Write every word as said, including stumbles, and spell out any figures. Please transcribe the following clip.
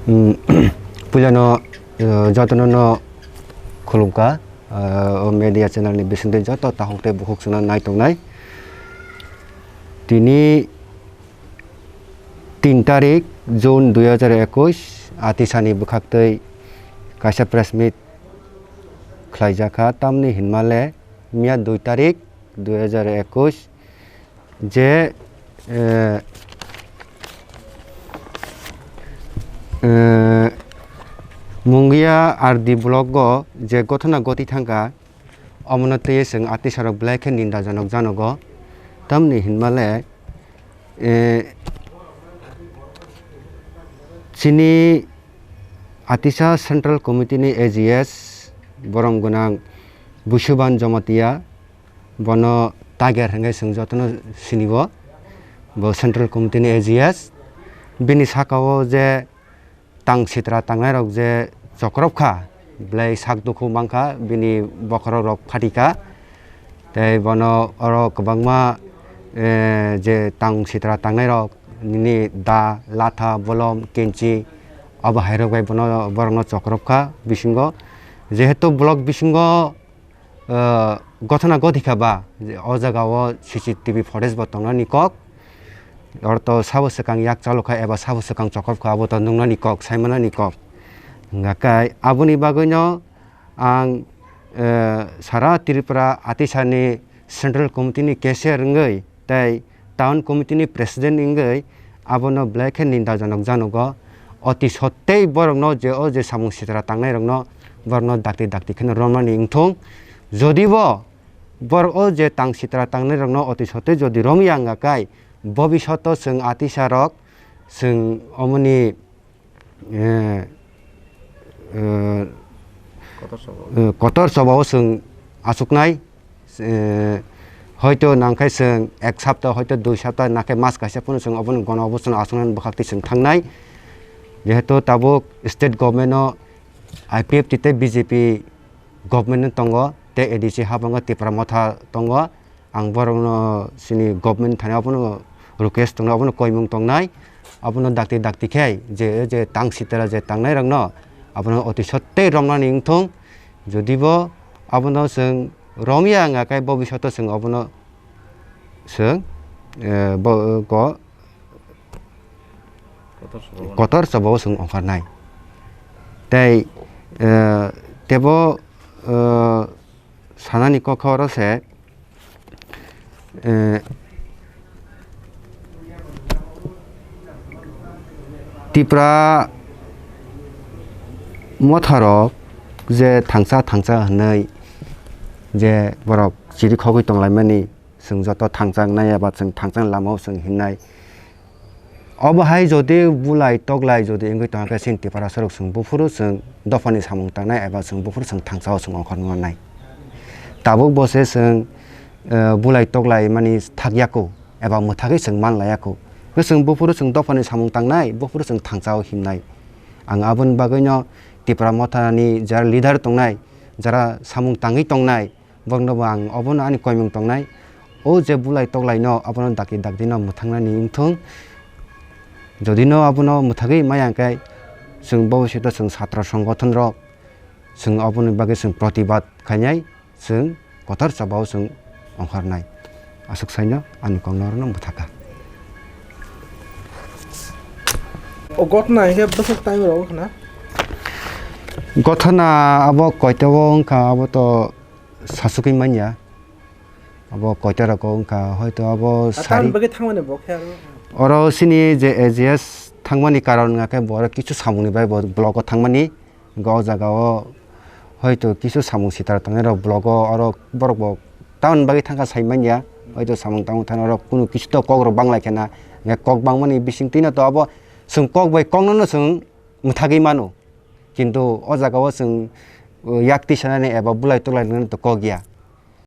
Hmm, puilano, eh, jotono no khulumkha, eh, o media channel ni bisingtwi joto takhuk tei bukhuk chwngno nai tongnai. Tini tin tarik June dui hajar ekwis, Atisani bwkhaktwi kaisa press meet khlaijakha, tamni hinmale miya dui tarik dui hajar ekwis, je, eh, eh, Mungia R D block o je gothona goti thangkha, omono twiwi chwng Atisarok belai khe nindajonok janogo. Tamni hinmale, eh, chini Atisa Central Committee ni A G S borom gwnang Busuban Jamatia, bono Tiger hwnkhe chwng jotono sinigo, bo Central Committee ni A G S. Bini sakao je tang sitra tangnairok je chokrop kha, belai sak dukhu mankha, bini bokhorok rok phatikha. Tei bono oro kwbangma, eh, je tang sitra tangnairok, nini da, latha, bolom, kenchi, abo hairok bai bono, borokno chokrop kha bisingo. Jehetu block bisingo, eh, gothona goti kha ba, je o jaga o C C T V footage bo tongnani kok, oro to sabo swkang yak chalo kha eba sabo swkang chokrop kha, abo to nuknani kok, saimanani kok. Hwnga khe aboni bagwino ang, eh, sara Tripura Atisani Central Committee ni cashier wngwi tei Town Committee ni President wngwi abono belai khe nindajonok janogo. Oti sottei borokno je o je samung sitra tangnairokno borokno dakti dakti kheno romnani wngthung. Jodi bo borok o je tang sitra tangnairokno oti sottei jodi romya wngya khe, bobishoto chwng Atisarok chwng omoni eh, eh, Kotor sabo. Eh, kotor sabo o chwng achuknai, eh, hoito nangkhe chwng ek sapta, hoito dui sapta, nangkhe mas kaisa phano chwng obono gono obochano achuknani bwkhaktwi chwng thangnai. Jehetu tabuk state government o I P F T tei B J P government no tongo, tei A D C habango Tipra Motha tongo. Ang borokno chini government thani abono request tongnai, abono koimung tongnai, abono dakti dakti khe je, je tang sitra je tangnairokno abono oti sottei romnani wngthung. Jodi bo abono chwng romya wngya khe, bobishoto chwng abono chwng, eh, bo, go, Kotor sabo. Kotor sabo o chwng ongkharnai. Tei, eh, tebo, eh, sanani kok khe oro se, eh, Tipra Motharok je thangcha thangcha hwnwi je borok chiri khogwi tonglaimani, chwng joto thangchang nai eba chwng thangchang lama o chwng himnai. Obo hai jodi bulai toklai jodi wngwi tongkha khe, chini Tiprasarok chwng buphuru chwng dophani samung tangnai eba chwng buphuru chwng thangchao chwng ongkhorna nai. Tabuk bo se chwng, eh, bulai toklai mani thakya kho eba mwthagwi chwng manlaiya kho. Khe chwng buphuru chwng dophani samung tangnai, buphuru chwng thangchao himnai. Ang aboni bagwino Tipra Mothani jara leader tongnai, jara samung tangwi tongnai, borokno bo ang obono ani koimung tongnai. O je bulai toklai no abono dakti dakti no mwthangnani wngthung. Jodi no abono mwthagwi maya hwnkhe, chwng bobishoto chwng chatra songgothon rok chwng oboni bagwi chwng protibad khainai, chwng kotor chobao chwng ongkhornai. Aswk saino ani kokno orono mwthakha. O gotna hinkhe bwswk time rok wngkha na? Gothana abo koiteo wngkha, abo to sasugwi manya. Abo koita rok wngkha, hoito abo sari. Tamni bagwi thangmani bo khe aro? Oro chini je A G S thangmani karon wngkha khe bo oro kisu samungni bai bo block o thangmani. Hwnkhe o jaga o hoito kisu samung sitra tongnai rok block o, oro borok bo tamoni bagwi thangkha sai manya. Hoito samung tangmung thani oro kunu kisu to kok rok banglai khe na. Hwnkhe kok bangmani bising twino to abo chwng kok bai kok no no chwng mwthagwi mano. Kintu o jaga o chwng, uh, yak tisanani eba bulai toklai nani to kok ya.